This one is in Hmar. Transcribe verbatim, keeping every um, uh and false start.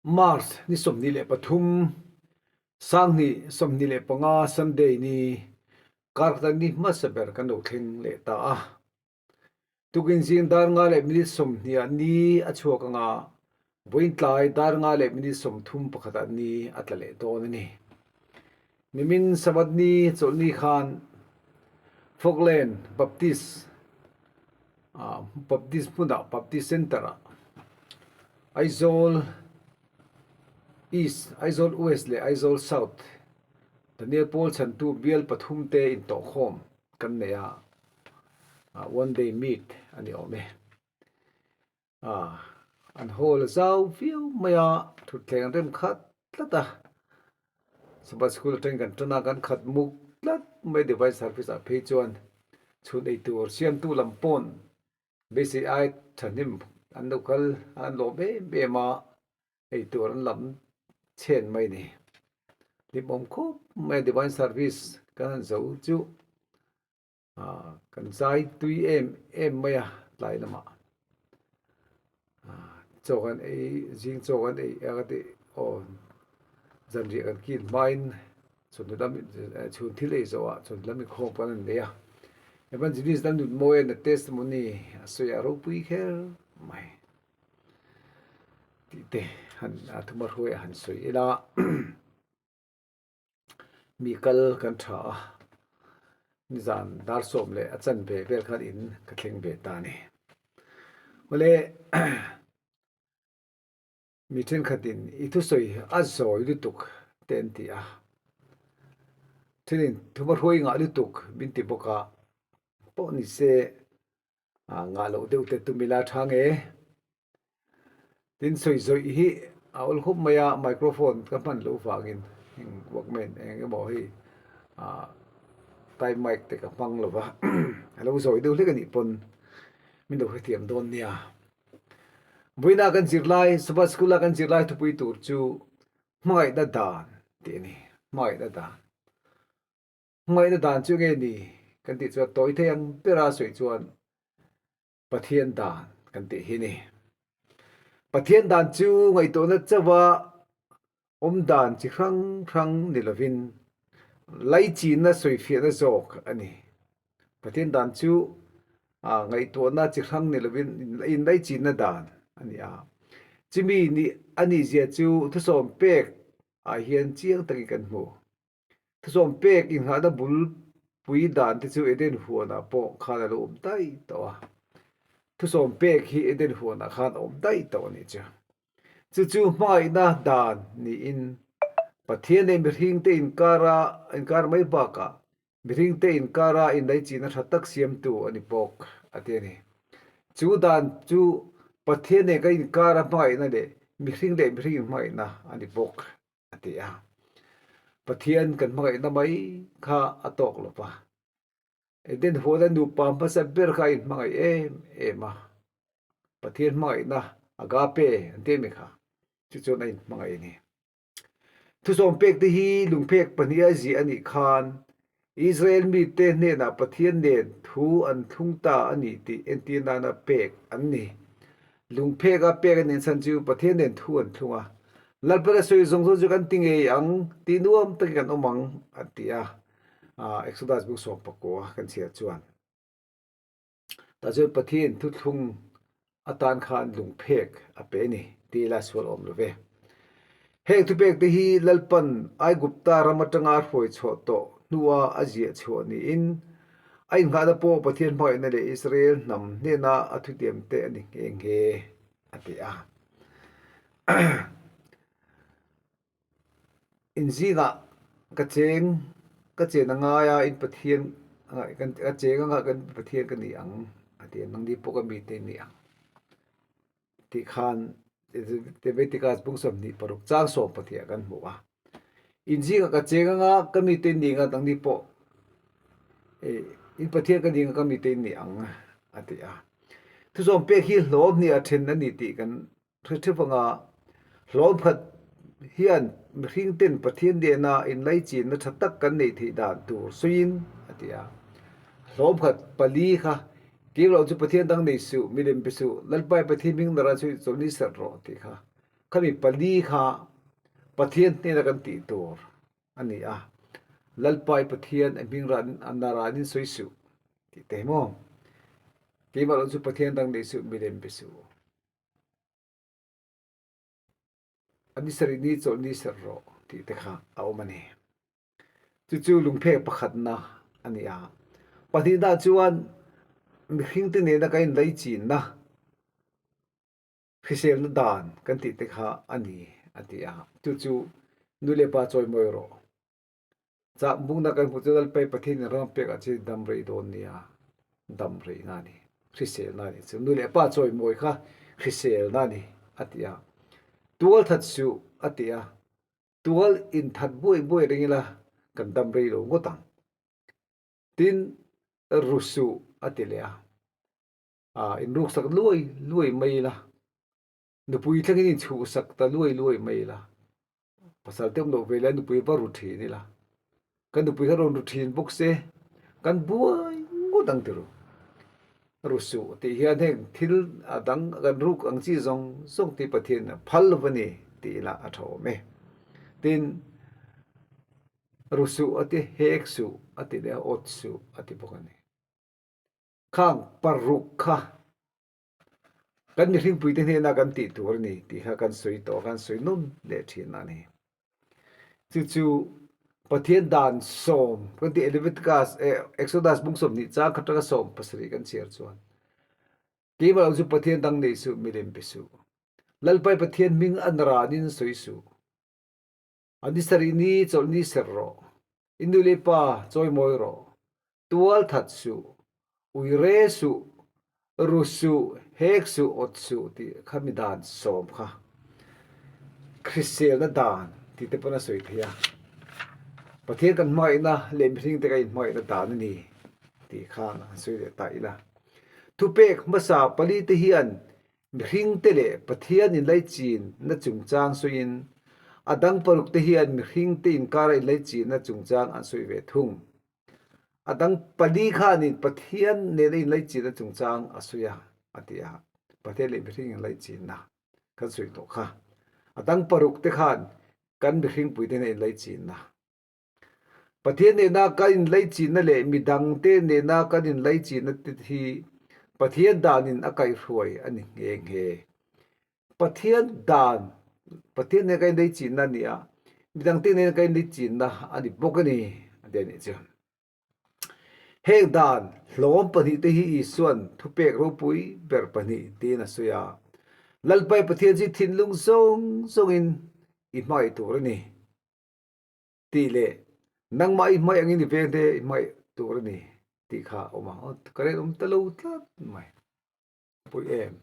March ni sawmhni le pathum, sanghni sawmhni le panga Sunday ni, Karkhata ni hmasa ber kan lo thleng leh ta a. Tukin zing dar nga le minute sawmhni a ni a chhuak anga, vawiin tlai dar nga le minute sawmthum pakhat a ni a tla leh dawn a nih. Nimin Sabbath ni, Chawlhni khan Falkland Baptist, ah, Baptist hmuna, Baptist Centre-a, Aizawl East, Aizawl West le Aizawl South, Daniel Paul chhantu bial pathum te inthawk khawm kan nei a, ah, one day meet a ni awm e. Ah, an hall a zau viau mai a, thutthleng rem khat tlat a. Sabbath School aṭang kan ṭan a, kan khat muk tlat mai Divine Service-a phei chuan chhun ei tur siamtu lam pawn, B C I ṭhahnem an lo kal, an lawm em em a, ei tur an lam chhen mai ni. Hlimawm khawp mai Divine Service kan han zo chu, ah, kan zai tui em em mai a tlai lamah. Ah, chaw kan ei, zing chaw kan ei, a ka ti, aw, zanriah kan kil hmain, chhun lam, eh, chhun thil ei zo a, chhun lam inkhawm kan nei a. Evangelist Lalnunmawia testimony a sawi a ropui kher mai. Tih te, han, a thumarhruai a han sawi ila. Mi kal kan ṭha a, nizan dar sawm le a chanve vel khan in ka thleng ve ta ni. Awle, mi ṭhenkhatin i thusawi a zawi lutuk te an ti a. Ṭhenin thumarhruai ngah lutuk min ti bawk a, pawh ni se, a, ngah lo deuh te tum ila ṭha nge. Tin sawi zawih hi a awl khawp mai a, microphone ka hman lo vangin, heng Walkman eng emaw hi, a, tai mic te ka hmang lo va. A lo zawi deuh hlek a nih pawn min lo hrethiam dawn nia. Vawiina kan zirlai, Sabbath School-a kan zirlai thupui tur chu hmangaihna dan tih a ni. Hmangaihna dan. Hmangaihna dan chu eng nge ni kan tih chuan, tawi thei ang bera sawi chuan Pathian dan kan tih hi ni. Pathian dan chu ngaihtuahna chauha awm dan chi hrang hrang ni lovin, laichina sawifiahna zawk a ni. Pathian dan chu, a, ngaihtuahna chi hrang ni lovin, in, inlaichina dan a ni a. Chumi ni, a nih zia chu thusawm pek ah hian chiang takin kan hmu. Thusawm pek innghahna bulpui dan te chu Eden huanah pawh khan a lo awm daih tawh a. Thusawm pek hi Eden huanah khan a awm daih tawh a nih chu. Chu chu hmangaihna dan niin Pathian leh mihring te inkara, inkar mai bakah mihring te inkara inlaichina ṭha tak siamtu a ni bawk a ti a ni. Chu dan chu Pathian nen kan inkara hmangaihna leh mihring leh mihring inhmangaihna a ni bawk a ti a. Pathian kan hmangaihna mai kha a tawk lo va. Eden huana nupa hmasa ber kha a inhmangaih em em a. Pathian hmangaihna, agape an ti mi kha, chu chuan a inhmangaih a ni. Thusawm pek te hi lungphek pahniha zia a nih khan, Israel mite hnenah Pathian nen thu an thlung ta a ni tih entir nana pek an ni. Lungpheka pek an insan chu Pathian nen thu an thlung a. Lalpan a sawi zawng zawng chu kan ti ngei ang, tih nuam takin kan awm ang, a ti a. A, Exodus bung sawm pakua kan chhiar chuan. Tah chuan Pathian thuthlung atan khan lungphek a pe ni, ti la sual awm lo ve. Heng thupek te hi Lalpan Aigupta ram aṭanga hruai chhuah tawh hnua a ziah chhuah niin, a innghahna pawh Pathian hmangaihna leh Israel hnam hnena a thutiam te a ni nghe nghe a ti a. In zingah ka cheng, ka chen a ngai a, in Pathian, ka cheng anga kan Pathian ka ni ang, a ti a, nangni pawh ka mite ni ang. Tih khan, Leviticus bung sawmhnih paruk chang sawm pahnih ah kan hmu a. In zingah ka cheng anga ka mite ni ang a, nangni pawh, eh, in Pathian ka ni ang a, ka mite ni ang, a ti a. Thusawm pek hi hlawm hnih a ṭhen a ni tih kan hre theuh ang a, hlawm khat hian mihring ten Pathian nena inlaichinna ṭha tak kan nei theih dan tur sawiin a ti a. Hlawm khat pali kha, kei lo chu Pathian dang nei suh, milem pe suh, Lalpa Pathian hming nar a chu chawlhni ser rawh tih kha. khami pali kha Pathian hnena kan ti tur a ni a. Lalpa i Pathian a hming ran, a na ranin sawi suh, ti te maw. Keima lo chu Pathian dang nei suh, milem pe suh. A ni sari ni chawl ni ser rawh, ti te kha a awm a ni. Chu chu lungphek pakhatna a ni a. Pahnihna chuan mihringte nena kan inlaichinna, hriselna dan kan tih te kha a ni, a ti a. Chu chu nu le pa chawimawi rawh. Chak bungna kan hmu chu Lalpa i Pathian in ram pek a chi dam rei dawn nia. Dam reina ni. Hriselna ni. Chu nu le pa chawimawi kha hriselna ni, a ti a. Tual that suh, a ti a. Tual in that buai buai ring ila kan dam rei lo ngawt ang. Tin, ru suh, a ti leh a. A, inruk sak luai luai mai la. Nupui thlengin inchhuh sak ta luai luai mai la. Pasal te awm lo ve la, nupui va ru ṭhin ila. Kan nupui kha rawn ru ṭhin bawk se, kan buai ngawt ang ti ru. Ru suh tih hian heng thil a dang kan ruk ang chi zawng zawng te Pathian a phal lo va ni, ti ila a ṭha awm e. Tin, ru suh a ti, hek suh a ti leh a, awt suh a ti bawk a ni. Khang paruk kha kan mihringpuite hnena kan tih tur a ni, tih kha kan sawi tawh, kan sawi nawn leh ṭhin a ni. Chu chu Pathian dan sawm, kan ti Leviticus, eh, Exodus bung sawmhnih chang khat aṭanga sawm pasarih kan chhiar chuan. Keima lo chu Pathian dang nei suh, milem pe suh. Lalpa i Pathian hming a na ranin sawi suh. A ni sari ni chawl ni ser rawh. I nu le pa chawimawi rawh. Tual that suh. Uire suh. Ru suh, hek suh, awt suh tih khami dan sawm kha hriselna dan tih te pawn a sawi thei a. Pathian kan hmangaihna leh mihringte kan inhmangaihna dan a ni tih kha a sawi leh ta ila. Thupek hmasa pali te hian mihringte leh Pathian inlaichinna chungchang sawiin, a dang paruk te hian mihringte inkara inlaichinna chungchang an sawi ve thung. A dang pali khanin Pathian nena inlaichinna chungchang a sawi a, a ti a. Pathian leh mihring inlaichinna kan sawi tawh kha. A dang paruk te khan kan mihringpuite nena inlaichinna. Pathian nena kan inlaichinna leh midangte nena kan inlaichinna te hi Pathian danin a kaihruai a ni nghe nghe. Pathian dan, Pathian nena kan inlaichinna a ni a, midangte nena kan inlaichinna a ni bawk a ni, a ti a nih chu. Heng dan hlawm pahnih te hi Isuan thupek ropui ber pahnih tiin a sawi a. Lalpa i Pathian chu i thinlung zawng zawngin i hmangaih tur a ni. Tih leh, nangmah i hmangaih angin i veng te i hmangaih tur a ni, tih kha a awm a. Aw, ka ren awm ta lo tlat mai. Pui em.